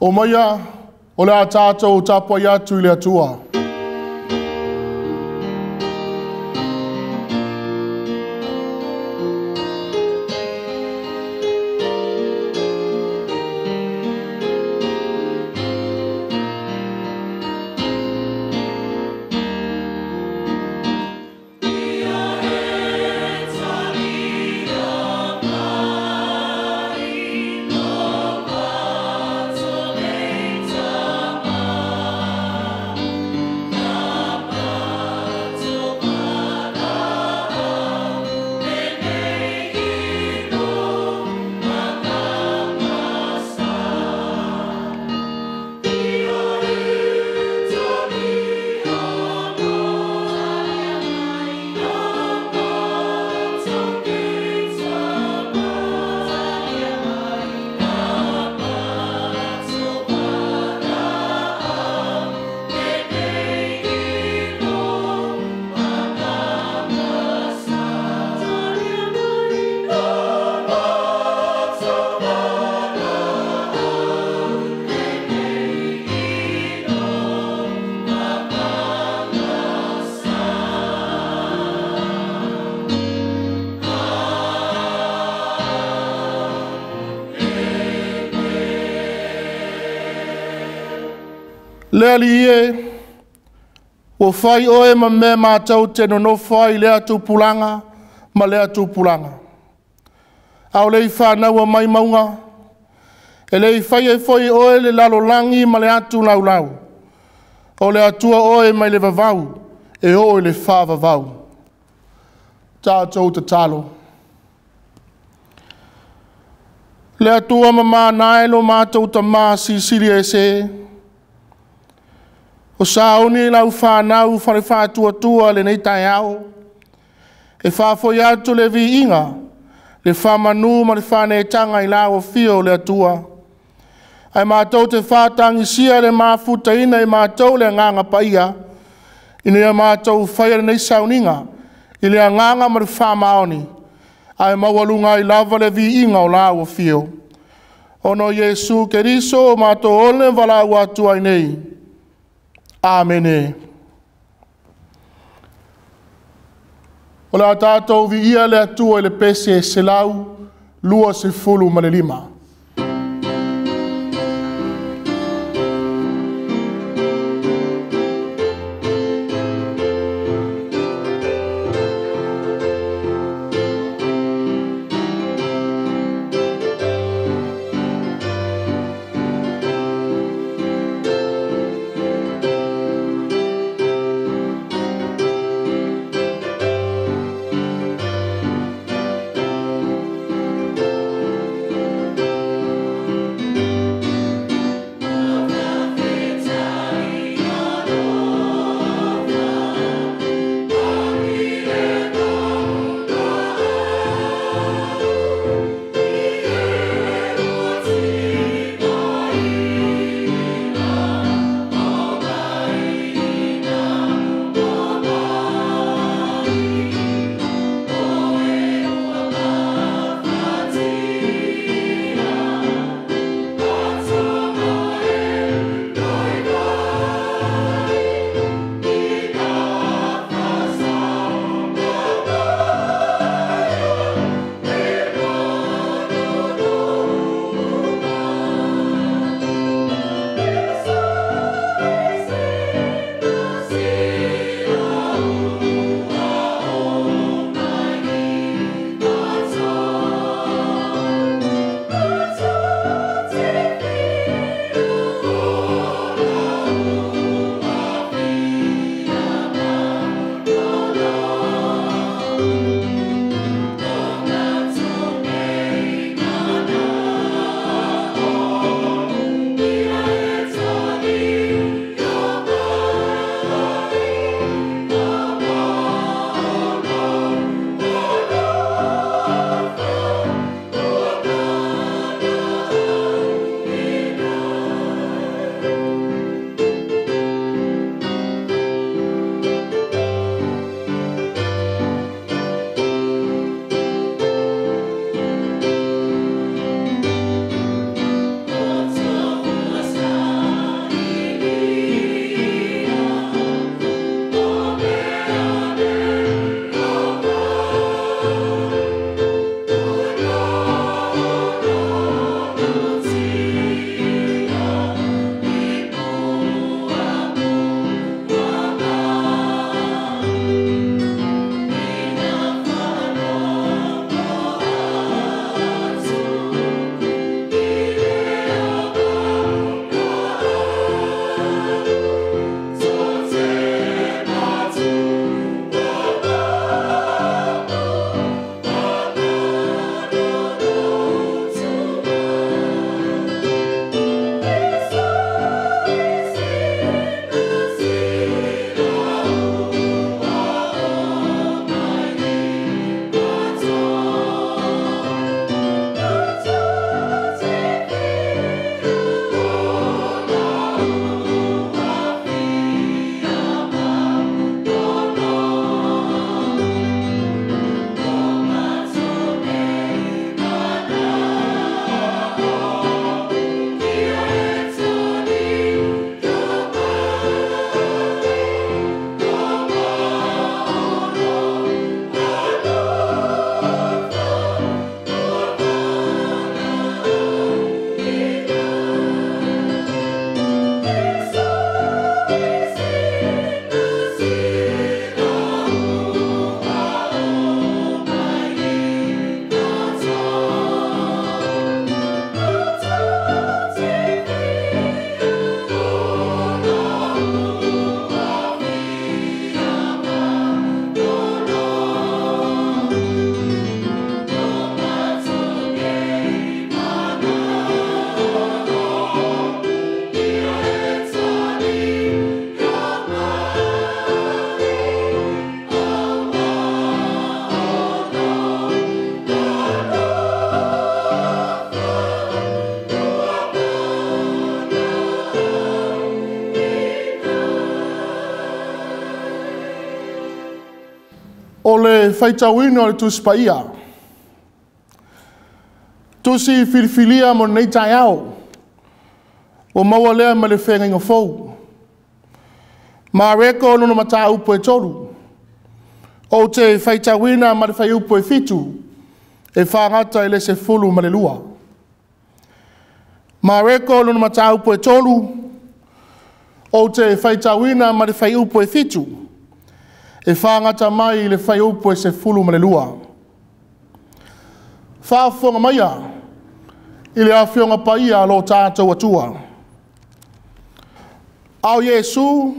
O maia o le a tātou tapuai atu i le Atua. Le ali e, ua fai oe ma mea mātou te nonofo ai lea tupulaga ma lea tupulaga. A o le i whānaua mai maunga, e le i fai e foi oe le lalolagi ma le atu laulau. O le atua oe mai le vavau, e o i le whaavavau. Tātou tatalo. Le atua mamānae lo mātou tamā sisili e se. O sauni lau whānau whare whātua le nei tai ao. E whāfoi atu le viinga, le whamanu ma le whanetanga i lau o fio le atua. Ai mātou te whātangisia le mafutaina i mātou le anganga paia, ina ia mātou whaia le nei sauninga, i le anganga ma le whamaoni, ai maualunga i lava le viinga o lau o fio. Ono Iesu Keriso o mātou ole walau atu ai nei. Amene. O le tātou vi ia le atua i le pese 125. O le faitauina o le Tusi Paia, tusi filifilia mo lenei taeao, ua maua lea ma le feagaiga fou. Mareko lona mataupu e 3, ou te faitauina ma le fuaiupu e 7, e fagata i le 12. Mareko lona mataupu e 3, ou te faitauina ma le fuaiupu e 7, e fagata mai i le fuaiupu e 12. Faafofoga maia i le Afioga Paia a lo tatou Atua. A o Iesu,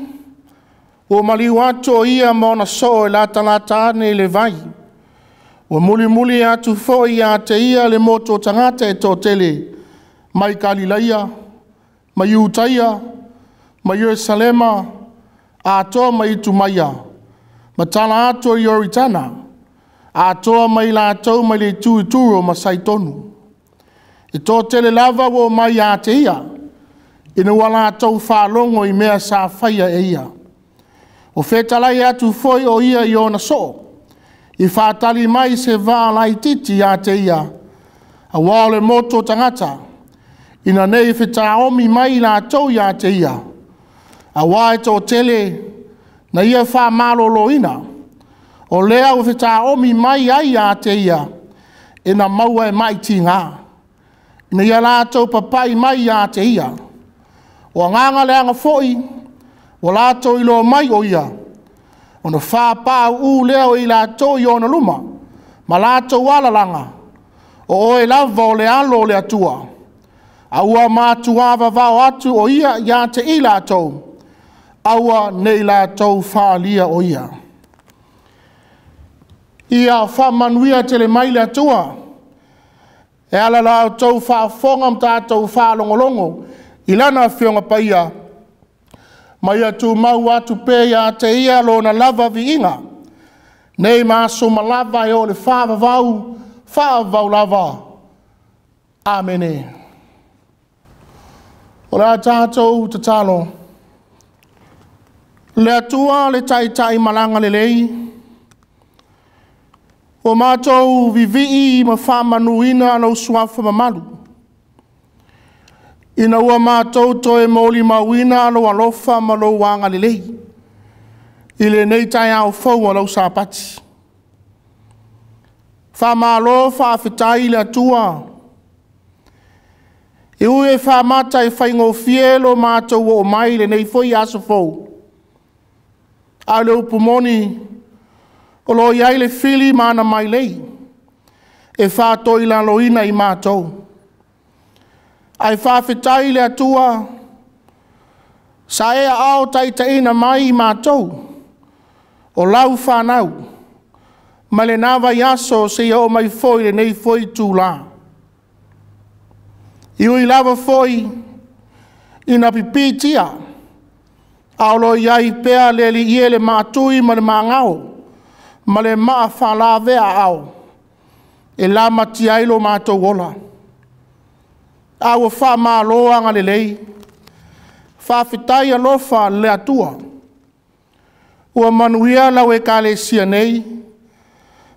ua maliu atu o ia ma ona soo e latalata ane i le vai, ua mulimuli atu foi ia te ia le motu o tagata e toatele mai Kalilaia, mai Iutaia, mai Ierusalema, atoa mai Itumaia, ma tala atu o Ioritana, atoa mai latou mai le itu i Turo ma Saitonu. E toatele lava ua omai ia te ia, ina ua latou faalogo i mea sa faia e ia. O fetalai atu foi o ia i ona soo, i faatali mai se vaa laitiiti ia te ia, aua o le motu o tagata, ina nei fetaomi mai latou ia te ia, aua e toatele na ia faamaloloina, o lea ua fetaomi mai ai ia te ia, ina maua e mai tiga, ina ia latou papai mai ia te ia. O agaga leaga foi, ua latou iloa mai o ia, ona faapau lea o i latou i ona luma, ma latou alalaga, o oe lava o le alo o le Atua. A ua matua vavao atu o ia ia te i latou, aua nei latou faalia o ia. Ia faamanuia tele mai le Atua, e ala la outou faafofoga ma tatou faalogologo i lana Afioga Paia, ma ia tumau atu pea ia te ia lona lava viiga, nei ma aso uma lava e oo i le faavavau, faavavau lava. Amene. O le a tatou tatalo. Le Atua le taitai malaga lelei, ua matou vivii ma faamanuina lou suafa mamalu, ina ua matou toe molimauina lou alofa ma lou agalelei i lenei taeao fou o lau Sapati. Faamalo faafetai i le Atua, e ui e faamata e faigofie lo matou oo mai lenei foi aso fou, a o le upu moni, o lo o i ai le fili ma ana mailei e faatoilaloina i matou. Ae faafetai i le Atua, sa e aao taitaiina mai i matou, o lau fanau, ma lena vaiaso seia oo mai foi lenei foi itula. I ui lava foi ina pipiitia, a o lo o i ai pea le alii e le maatui ma le magao, ma le maa faalavea ao, e lamatia ai lo matou ola. A ua faamalo agalelei, faafetai alofa le Atua, ua manuia lau ekalesia nei,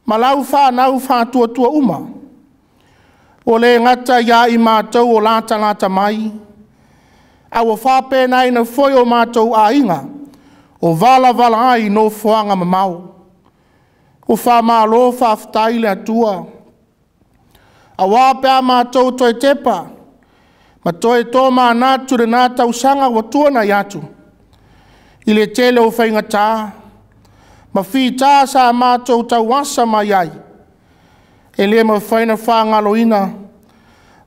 ma lau fanau faatuatua uma, ua le gata ia i matou o latalata mai, a ua fapenaina foi o matou aiga, o valavala ai nofoaga mamao. Ua faamalo faafetai le Atua, aua pe a matou toe tepa, ma toe tōmanatu lena tausaga ua tuanai atu, i le tele o faigata, ma fita sa matou tauasa mai ai, e le mafai na faagaloina,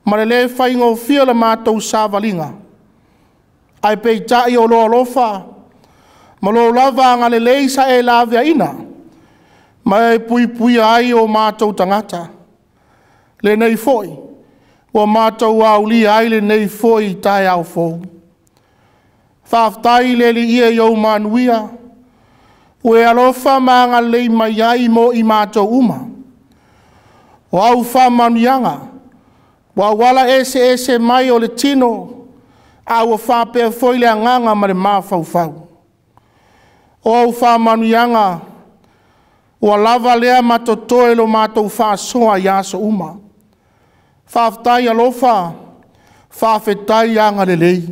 ma le le faigofie o le matou savaliga. Ae peitai o lou alofa, ma lou lava agalelei sa e laveaina, ma e puipuia ai o matou tagata. Lenei foi, ua matou aulia ai lenei foi taeao fou. Faafetai le Alii e i ou manuia, ua e alofa ma agalelei mai ai mo i matou uma. O au faamanuiaga, ua auala eseese mai o le tino, a ua faapea foi le agaga ma le mafaufau. O au faamanuiaga, Ua lava lea ma totoe lo matou faasoa i aso uma. Faafetai alofa, faafetai agalelei.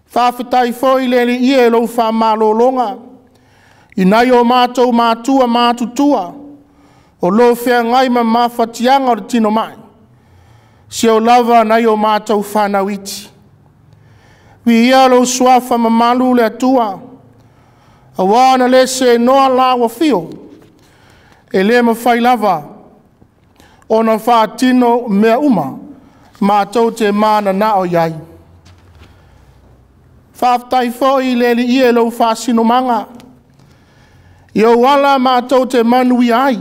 Faafetai foi le Alii e lou faamalologa i nai o matou matua matutua o lo o feagai ma mafatiaga o le tino mai, si o lava nai o matou fanau iti. Viia lou suafa mamalu le Atua, auā na le senoa la ua fio, e le mafai lava ona faatino mea uma matou te mananao i ai. Faafetai foi le Alii e lou faasinomaga, i ou ala matou te manuia ai,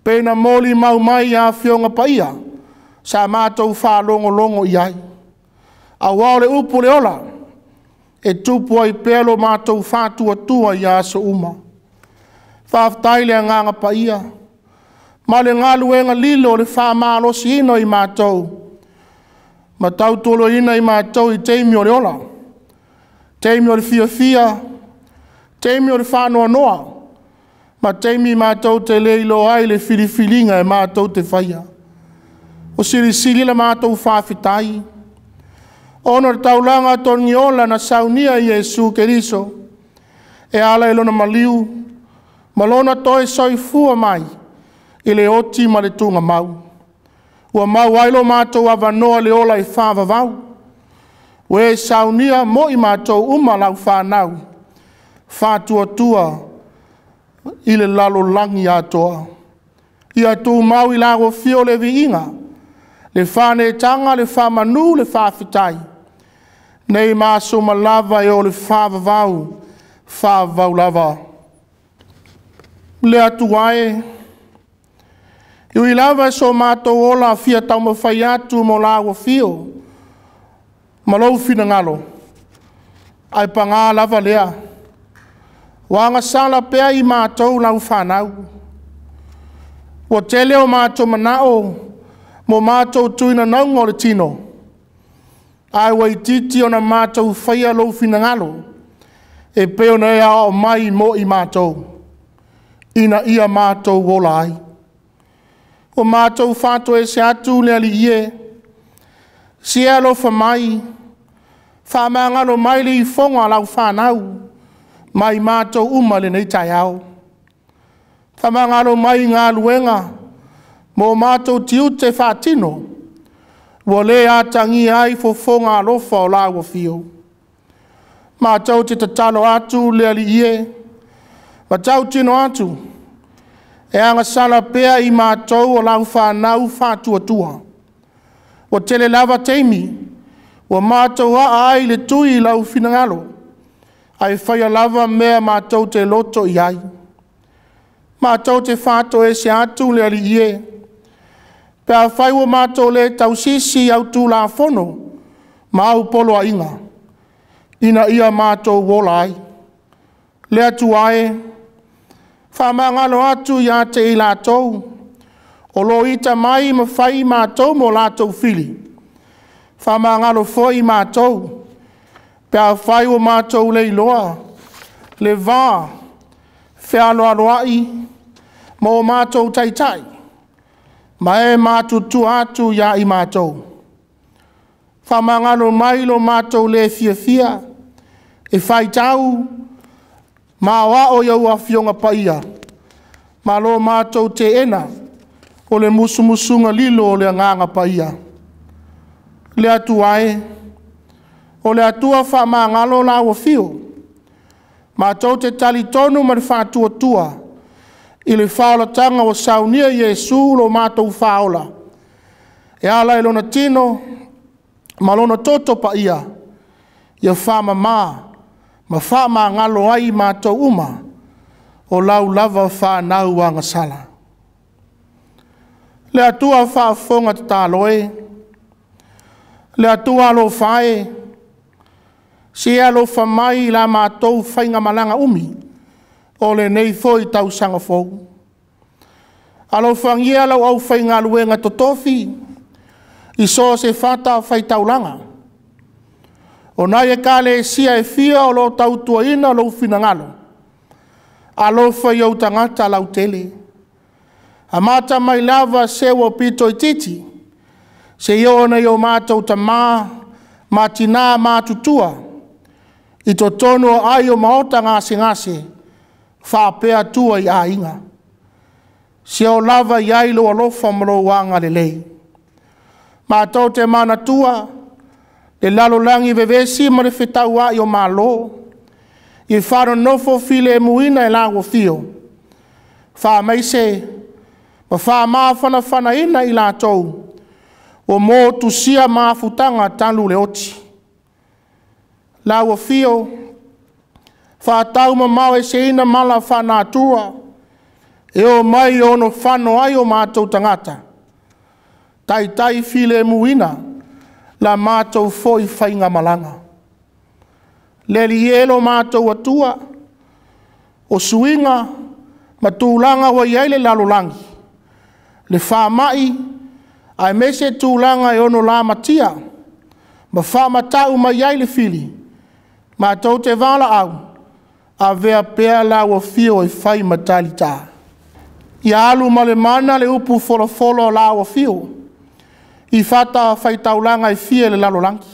pe na molimau mai a Afioga Paia, sa matou faalogologo i ai. Auā o le upu le ola, e tupu ai pea lo matou faatuatua i aso uma. Faafetai le Agaga Paia, ma le galuega lilo o le faamalosiina o i matou, ma tautualuaina i matou i taimi o le ola, taimi o le fiafia, taimi o le faanoanoa, ma taimi matou te le iloa ai le filifiliga e matou te faia. O silisili la matou faafetai, ona o le taulaga togiola na saunia e Iesu Keriso, e ala i lona maliu, ma lona toe soifua mai, i le oti ma le tugamau. Ua mau ai lo matou avanoa le ola i whaavavau. Ua e saunia moi matou uma lau whanau, whātuatua i le lalolagi atoa. Ia tūmau i la fio le viiga, le whanetanga, le whamanu, le whaafetai. Nei maso malava e o le whaavavau, whaavavau lava. Le Atua e, i lava so mātou ola fia taumawhai atu mo la ua fio, ma lou finagalo, ai pangā lava lea. Ua agasala pea i mātou lau whanau. Ua tele o mātou manao, mo mātou tuina naunga o le tino. Ai ua itiiti ona mātou whaia lou finagalo, e peo na ea o mai mo i mātou, ina ia mātou ola ai. O mātou whāto e se atu le ali ie, si e alofa mai, whamangalo mai le ifonga lau whanau, mai mātou uma le nei taiao. Whamangalo mai ngā luenga, mō mātou tiute whātino, ua le atangi ai fofonga alofa o la ua fio. Mātou te tatalo atu le ali ie, ma tau tino atu, e agasala pea i mātou o lau whanau whātuatua. Ua tele lava teimi, ua mātou aa ai le tui i lau finagalo, ai whaia lava mea mātou te loto i ai. Mātou te whāto e se atu le ali ie, pea whai ua mātou le tausisi au tū la fono, ma au polo a inga, ina ia mātou wola ai. Le Atua e, whamangalo atu ia te i lātou, o lo ita mai ma whai mātou mo lātou fili. Whamangalo foi mātou, pea whai o mātou le iloa, le vā, whealoaloai, mō mātou taitai, ma e mātutua atu ia i mātou. Whamangalo mai lo mātou le fiafia, e whaitau, ma o ia ua fionga paia, ma lo mātou te ena, o le musumusunga lilo o le anganga paia. Le Atua e, o le Atua whamangalo la ua fio, mātou te talitonu ma le whātuatua, i le whaolatanga o saunia Iesu lo mātou whaola. E ala e lona tino, ma lona toto paia, ia whamamā, ma whamangalo ai mātou uma, o lau lava whanau angasala. Le Atua whaafonga te tāloe, le Atua alofa e, si e alofa mai la mātou whainga malanga umi, o le nei foi tausaga fou. Alofangia lau au whaingaluenga totofi, i so se fata whaitaulanga. O nai e kale sia e fia o lo tautuaina lo finangalo. Alofa i ou tagata lautele. Amata mai lava se ua pito itiiti, seia oo ina i o matou tamā ma tinā matutua, i totonu o aai o maota gasegase, faapea tua i aiga. Se o lava i ai lou alofa ma lou agalelei. Matou te manatua le lalolagi vevesi ma le fetauai o malo, i faanonofo filemuina e lau afio, faamaise ma faamafanafanaina i latou ua motusia mafutaga talu le oti. Lau afio, faataumamao eseina mala faanatura, e o mai ono fano ai o matou tagata, taitai filemuina la matou foi faigamalaga. Le Alii e lo matou Atua, o suiga ma tulaga ua i ai le lalolagi, le faamai aemaise tulaga e ono lamatia ma faamatau mai ai le fili, matou te valaau, avea pea lau afio e fai ma talita. Ia alu ma le mana le upu folafola o lau afio i fatafaitaulaga e fia i le lalolagi.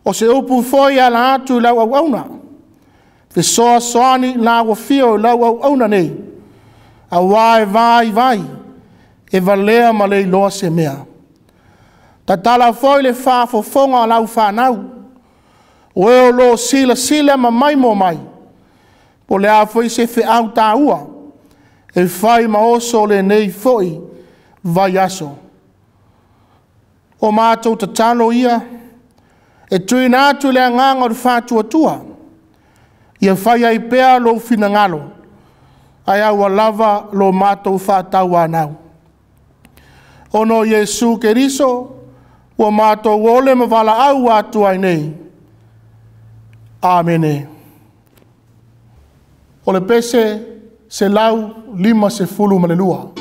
O se upu foi e ala atu i lau auauna, fesoasoani i lau afio i lau auauna nei, aua e vaivai, e valea ma le iloa se mea. Tatala foi le faafofoga a lau fanau, o e o lo o silasila ma maimoa mai, po o le a foi se feau taua, e fai ma oso lenei foi vaiaso. O matou tatalo ia, e tuuina atu le agaga o le faatuatua, ia fai ai pea lou finagalo, ae aua lava lo matou faatauanau. Ona o Iesu Keriso, ua matou ole ma valaau atu ai nei. Amene. O le pese 152.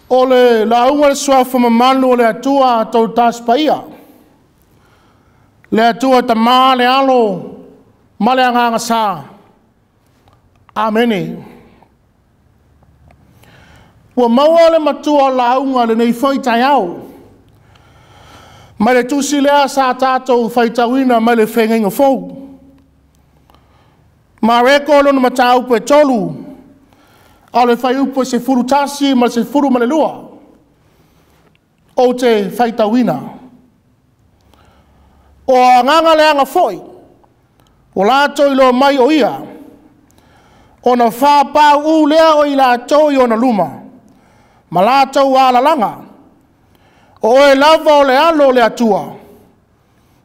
O le lauga le suafa mamalu o le Atua tou tasi paia. Le Atua tamā le alo ma le agaga sa. Amene. Ua maua le matua lauga lenei foi taeao. Mai le tusi lea sa tātou faitauina mai le feagaiga fou. Mareko lona mataupu e 3, a o le fuaiupu e 11 ma le 12, ou te faitauina. O agaga leaga foi, ua latou iloa mai o ia, ona faapau lea o i latou i ona luma, ma latou alalaga, o oe lava o le alo o le Atua,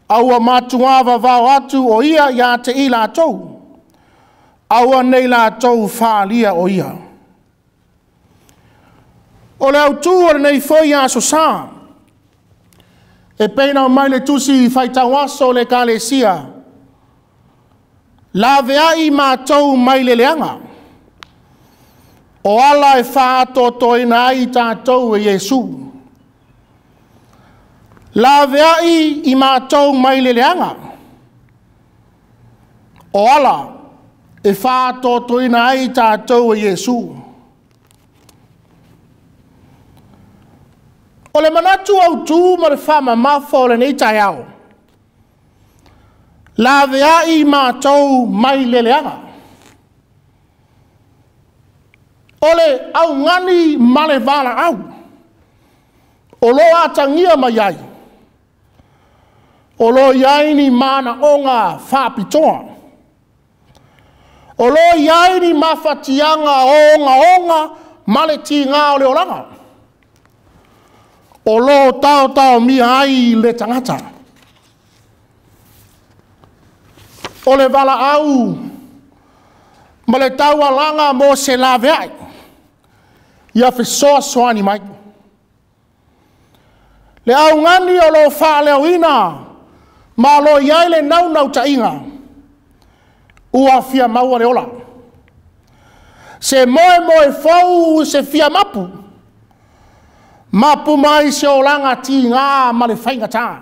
a ua matuā vavao atu o ia ia te i latou, aua nei latou faaalia o ia. O le autū o lenei foi aso sa, e pei ona aumai le tusi faitau aso o le Ekalesia, laveai matou mai le leaga, o ala e faaatoatoaina ai tatou e Iesu. Laveai i matou mai le leaga, o ala e faaatoatoaina ai tatou e Iesu. O le manatu autū ma le faamamafa o lenei taeao, laveai matou mai le leaga. O le augani ma le valaau o lo o atagia mai ai, o lo o i ai ni manaoga faapitoa, o lo o i ai ni mafatiaga ogaoga ma le tiga o le olaga, o lo o taotaomia ai le tagata. O le valaau ma le taualaga mo se laveai, ia fesoasoani mai. Le augani o lo o faaleoina ma o lo o i ai le naunautaiga, ua fia maua le ola. Se moemoe fou se fia mapu, mapu mai se olaga tiga ma le faigata.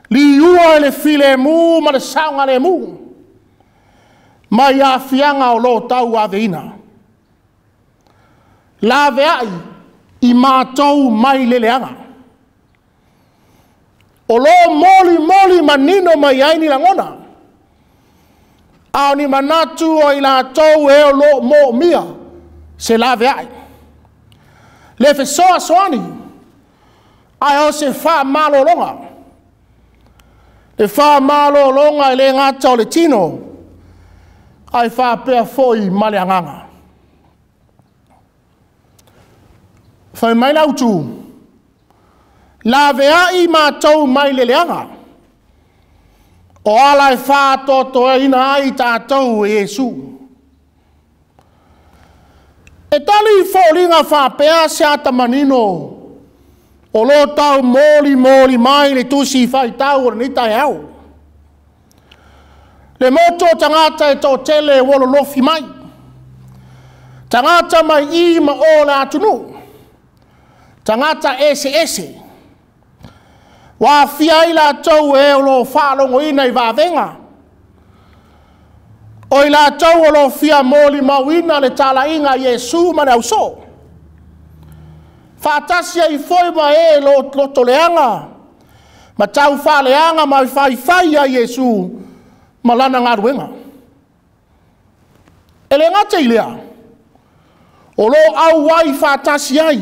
Liua e le filemu ma le saogalemu, mai aafiaga o lo o tauaveina. Laveai i matou mai le leaga. O lo o molimoli manino mai ai ni lagona, a o ni manatu o i latou e o lo o moomia se laveai. Le fesoasoani, ae o se faamalologa. Le faamalologa e le gata o le tino, ae faapea foi ma le agaga. Fai mai le autū, laveai matou mai le leaga, o ala e faatoatoaina ai tatou e Iesu. E tali foliga faapea se ata manino o lo tau moli moli mai le tusi faitau o lenei taeao. Le moto o tagata e toatele ua lolofi mai, tagata mai i ma o le atunuu, tagata eseese, ua afia ai latou e o lo o faalogoina i vavega, o i latou o lo o fia molimauina le talaiga a Iesu ma le ausoo, faatasi ai foi ma e lotoleaga, ma taufaaleaga ma faifai a Iesu ma lana galuega. E le gata i lea, o lo o auai faatasi ai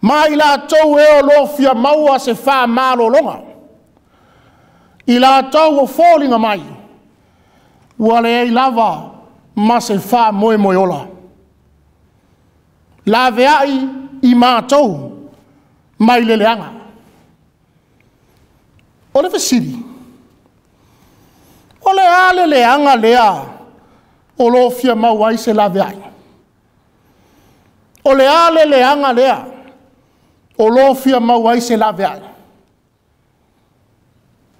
ma i latou e o lo o fia maua se faamalologa, i latou o foliga mai, ua leai lava ma se faamoemoeola. Laveai i matou mai le leaga. O le fesili, o le a le leaga lea o lo o fia maua ai se laveai? O le a le leaga lea o lo o fia maua ai se laveai?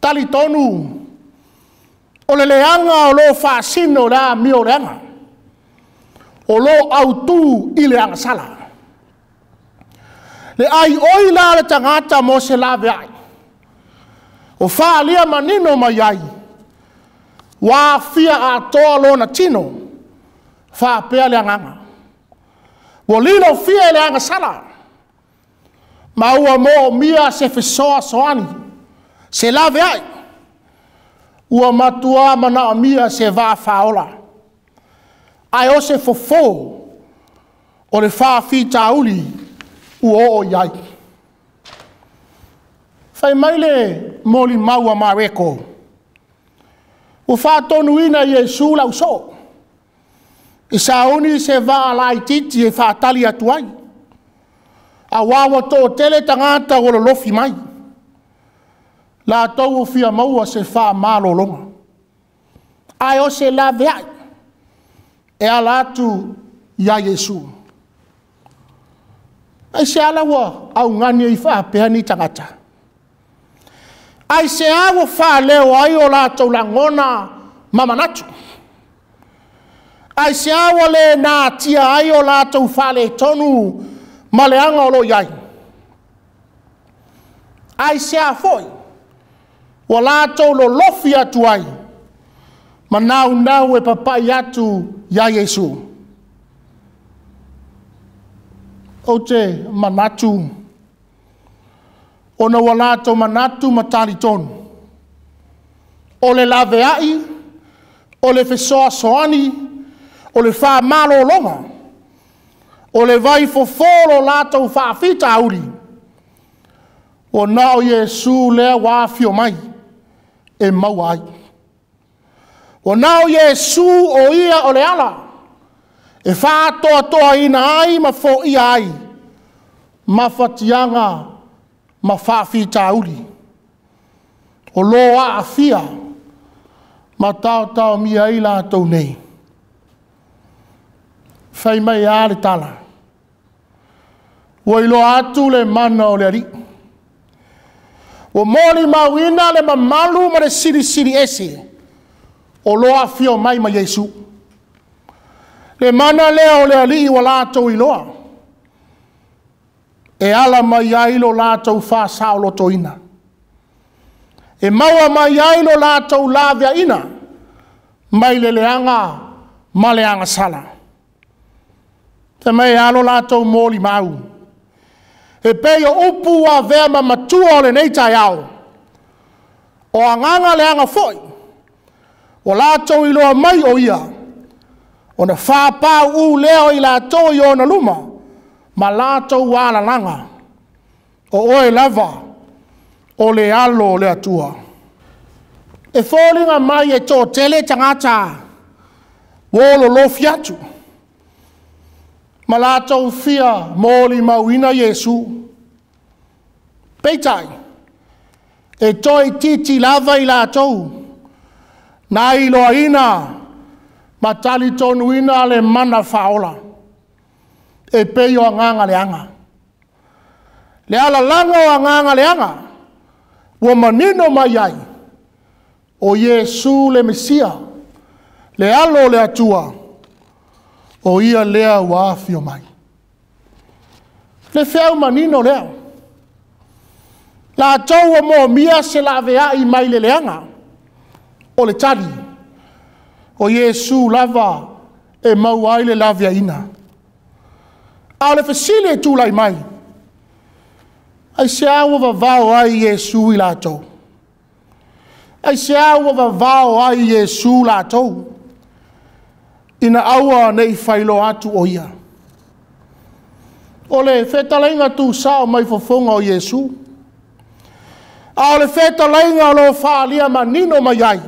Talitonu, o le leaga o lo o faasino le amio leaga, o lo o autū i le agasala. Le ai oi la le tagata mo se laveai. O whaalia manino mai ai. Wa fia atoa lona tino. Whaapea le anganga. Ua lilo fia le agasala. Ma ua mo mia se fesoa soani. Se laveai. Ua matua mana mia se vaa whaola. Ai o se fofo. O le whaafitauli ua o iai. Whai mai le moli maua mareko. Ua whaatonuina Iesu lau so. I sauni se vaa lai titi e whaatali atu ai. A wawa tō tele tangata o lolofi mai. La tau o fia maua se wha malolonga. Ai o se laveai. E ala atu ia Iesu. Ai se ala ua au ngani i whaapea ni tangata. Ai se awa whaaleo ai o lātou langona mamanatu. Ai se awa le nā tia ai o lātou whaale tonu ma le anga o lo iai. Ai se a foi ua lātou lolofi atu ai ma nau nau e papai atu ia Iesu. O te manatu ona ua lātou manatu ma talitonu. O le laveai, o le fesoasoani, o le whaamalolonga, o le vai fofolo lātou whaafitauli. O nao Iesu lea wāfio mai, e maua ai. O nao Iesu o ia o le ala, e whaatoatoa ina ai ma fo ia ai, ma whatianga ma whaafitauli. O loa afia, ma tau tau mia i lātou nei. Whai mai a le tala. Ua iloa atu le mana o le ari. Ua moli mauina le mamalu ma le silisili ese. O loa afio mai ma Iesu. Le mana lea o le alii ua lātou iloa. E ala mai ai lo lātou whāsaolotoina. E maua mai ai lo lātou laveaina. Mai le leanga ma le agasala. Te mai alo lātou moli mau. E pei o upu a vea ma matua o le nei taiao. O anganga le anga foi. O lātou iloa mai o ia. O na whāpau u leo i lātou i ona luma. Ma lātou alalanga. O oe lava. O le alo o le atua. E fōlinga mai e tō tele tangata. Ua lolofi atu. Ma lātou fia moli mauina Iesu. Peitai, e toi titi lava i lātou. Nā iloaina, ma tali tonuina le mana whaola. E pei o anganga le anga. Le alalanga o anganga le anga. Ua manino mai ai. O Iesu le Mesia. Le alo le atua. O ia lea ua afio mai. Le feau manino lea. La tau o mo mia se laveai mai le leanga. O le tali. O Iesu lava e mau ai le laveaina. A o le fesili e tūlai mai. Ai se au vavao ai Iesu i lātou. Ai se au vavao ai Iesu lātou. Ina aua nei whailo atu o ia. O le whetalainga tū sao mai fofonga o Iesu. A o le whetalainga o lo whaalia manino mai ai.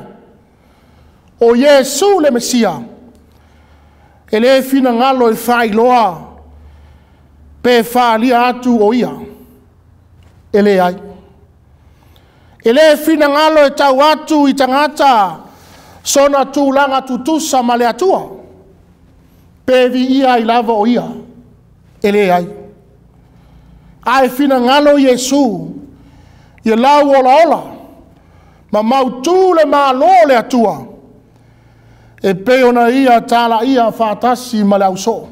O Iesu le Mesia. E le whina ngalo e whailoa. Pe whaalia atu o ia. E le ai. E le whina ngalo e tau atu i tangata. Sona tūlanga tutusa ma le atua. Pe vi ia i lava o ia. E le ai. Ai whina ngalo Iesu. Ia lau ola ola. Ma mautu le malo le atua. E pe ona ia tala ia whaatasi ma le auso.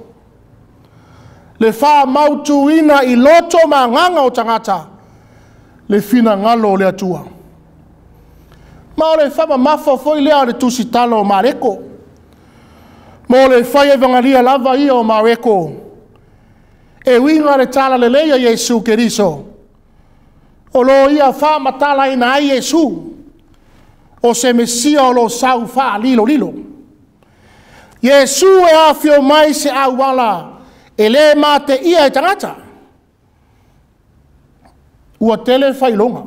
Le faamautuina i loto ma agaga o tagata le finagalo o le Atua. Ma o le faamamafa foi lea o le tusitala o Mareko. Mo le fai evagalia lava ia o Mareko, e uiga le tala lelei a Iesu Keriso, o lo ia faamatalaina ai Iesu, o se Mesia o lo sau faalilolilo. Iesu e afio mai se auala e le mateia e tagata. Ua tele failoga,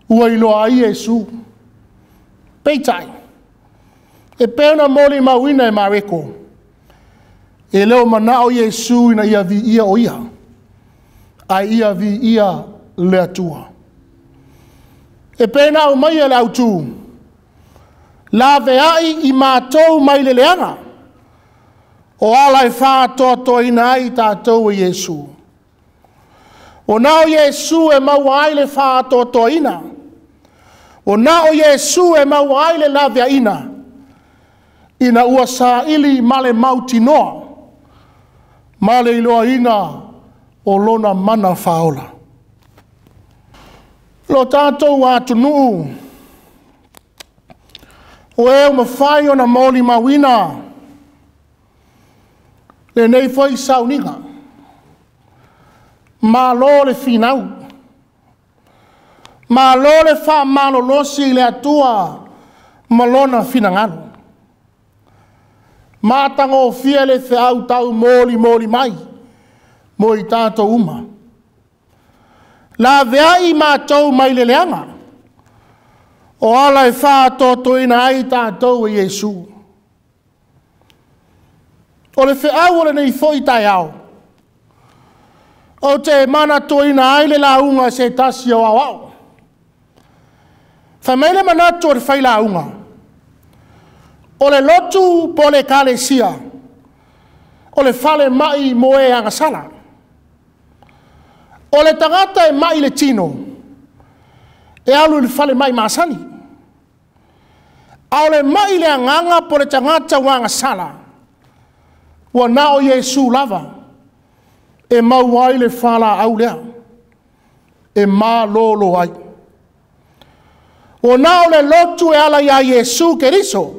ua iloa ai Iesu. Peitai, e pei ona molimauina e Mareko, e le o manao Iesu ina ia viia o ia, ae ia viia le Atua. E pei ona aumaia le autu, laveai i matou mai le leaga, o ala e faatoatoaina ai tatou e Iesu. O na o Iesu e maua ai le faatoatoaina, o na o Iesu e maua ai le laveaiina, ina ua saili ma le mautinoa, ma le iloaina o lona mana faaola. Lo tatou atunuu, o e ua mafai ona molimauina lenei foi sauniga, malo le finau, malo le faamalolosi i le Atua ma lona finagalo. Matagofie le feau taumolimoli mai mo i tatou uma. Laveai matou mai le leaga, o ala e faatoatoina ai tatou e Iesu. O le feau o lenei foi taeao, ou te manatuaina ai le lauga se tasi o aoao. Fai mai le manatu o le failauga, o le lotu po o le ekalesia, o le fale mai mo e agasala. O le tagata e mai le tino, e alu i le fale mai masani. A o le mai le agaga po o le tagata ua agasala, ua na o Iesu lava e maua ai le falaau lea, e malolo ai. Ua na o le lotu e ala ia Iesu Keriso,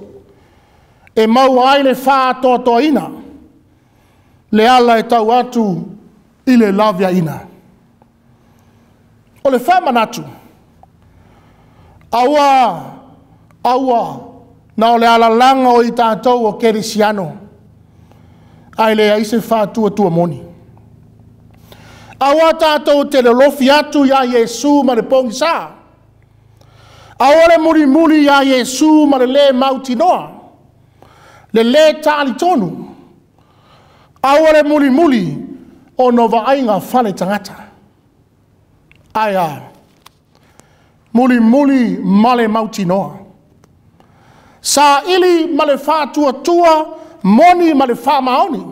e maua ai le faatoatoaina, le ala e tau atu i le laveaina. O le faamanatu, aua, aua, na o le alalaga o i tatou o kerisiano, ae leai se faatuatua moni. Aua tatou te lolofi atu ia Iesu ma le pogisa. Aua le mulimuli ia Iesu ma le le mautinoa, le le talitonu. Aua le mulimuli ona o vaaiga fale tagata. Ae a, mulimuli ma le mautinoa. Saili ma le faatuatua, moni ma le faamaoni.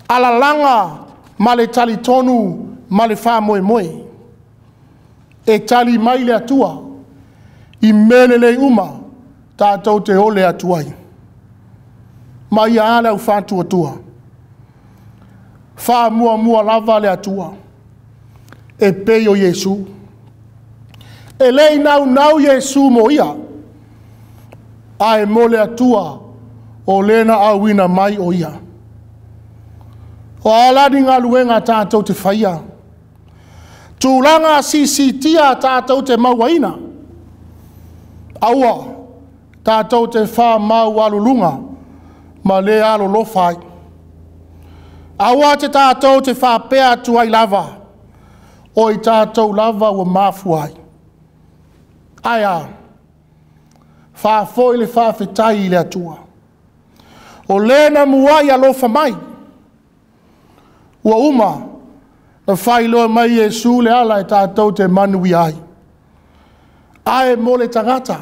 Alalaga ma le talitonu ma le faamoemoe. E tali mai le Atua, i mea lelei uma, tatou te ole atu ai. Ma ia a le au faatuatua, faamuamua lava le Atua, e pei o Iesu. E le naunau Iesu mo ia, ae mo le Atua o lena auina mai o ia. O alani galuega tātou te whaia. Tūlanga sisitia tātou te mauaina. Aua, tātou te wha mau alulunga, ma le alo lofai. Aua te tātou te whapea atu ai lava, o i tātou lava ua mafu ai. Aia, whaafoi le whaafetai i le Atua. O lena muai alofa mai, ua uma, na whailoa mai Iesu le ala e tātou te manui ai. Ae mo le tagata,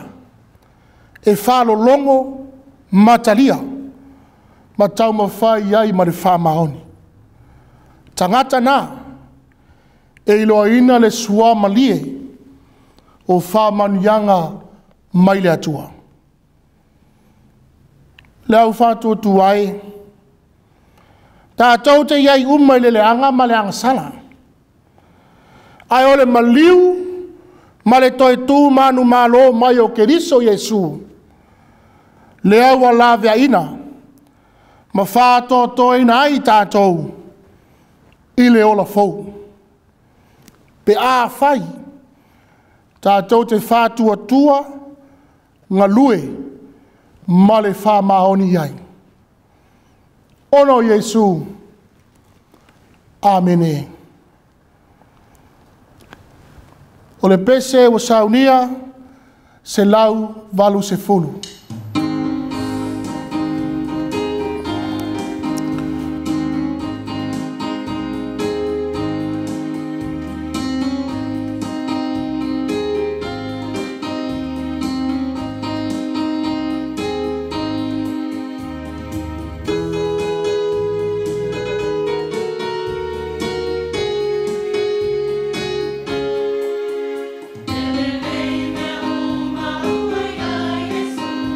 e whalolongo matalia, ma taumawhai ai ma le whaamaoni. Tagata nā, e iloaina le sua malie o whaamanianga mai le Atua. Le au whātuatua ai, Tatou te iai uma i le leaga ma le agasala. Ae o le maliu ma le toe tu manumalo mai o Keriso Iesu, lea ua laveaina ma faatoatoaina ai tatou i le ola fou. Pe afai tatou te faatuatua galue ma le faamaoni i ai. Ona o Iesu. Amene. O le pese ua saunia 180. E lelei mea uma ua ia Iesu.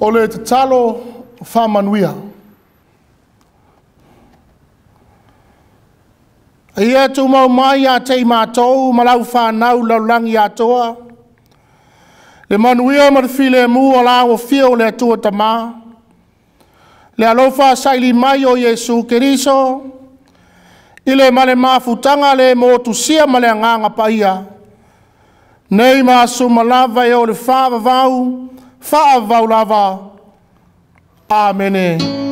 O le tatalo faamanuia. Ia tumau mai ia te i matou ma lau fanau lalolagi atoa, le manuia ma le filemu o lau afio o le Atua Tama, le alofa saili mai o Iesu Keriso, i le ma le mafutaga le motusia ma le agaga paia, nei ma aso uma lava e o le faavavau, faavavau lava. Amene.